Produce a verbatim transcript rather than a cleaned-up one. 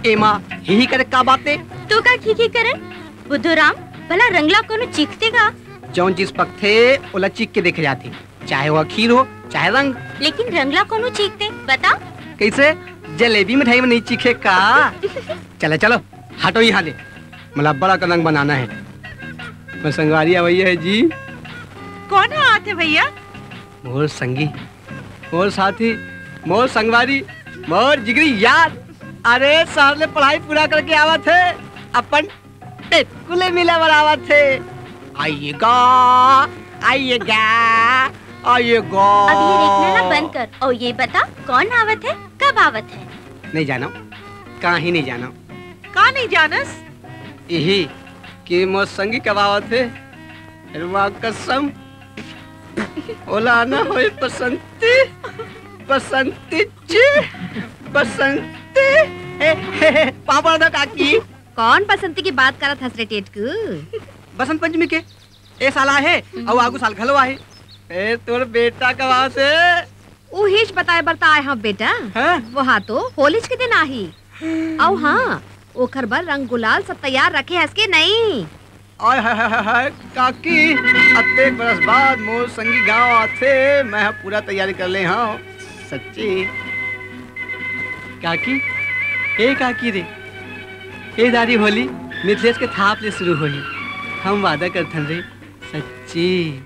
एमा ही ही करे का बात हे? तो का खी खी करे? बुद्धू राम, भला रंगला कोनो चीखथे का? जौन चीज पकथे, ओला चीख के देखे जाथे, चाहे वो खीर हो, चाहे रंग। लेकिन रंगला कोनो चीखथे, बता? कैसे? जलेबी मिठाई में नहीं चीखे का? चलो, चलो, हटो यहाँ ले, मला बड़ा का रंग बनाना है। मैं संगवारी अवैया है जी। कौन है आते भैया? मोर संगी, मोर साथी, मोर संगवारी, मोर जिगरी यार। अरे, शहर ले पढ़ाई पूरा करके आवत हे, अपन टेकू ले मिले बर आवत हे। आइएगा, आइएगा, आइएगा। अब ये रेखना ना बंद कर और ये बता, कौन आवत हे, कब आवत हे? नहीं जानो, काहे नहीं जानो। का नहीं जानस? यही कि मोर संगी कब आवत हे। अरे वाह कसम, ओला आना होय बसंती, बसंती जी, बसंती। ए, हे, हे, पाँव पड़त हँव काकी। कौन बसंती की बात करत हस रे टेटकू? बसंत पंचमी के, ए साल आहे, अउ आगू साल घलो आहे। ए, तोर बेटा कब आवत हे? उहीच बताए बर त आए हँव बेटा। हाँ? वो हा तो होलीच के दिन आही। अउ हाँ, ओखर बर रंग गुलाल सब तैयार रखे हस के नहीं? आय हाय हाय हाय हाय, काकी, अतेक बरस बाद मोर संगी गांव आथे, मैं ह पूरा तैयारी कर ले हँव, सच्ची। काकी, ए काकी रे, ए दारी होली मिथलेश के थाप ले शुरू होही। हम वादा करथन रे, सच्ची।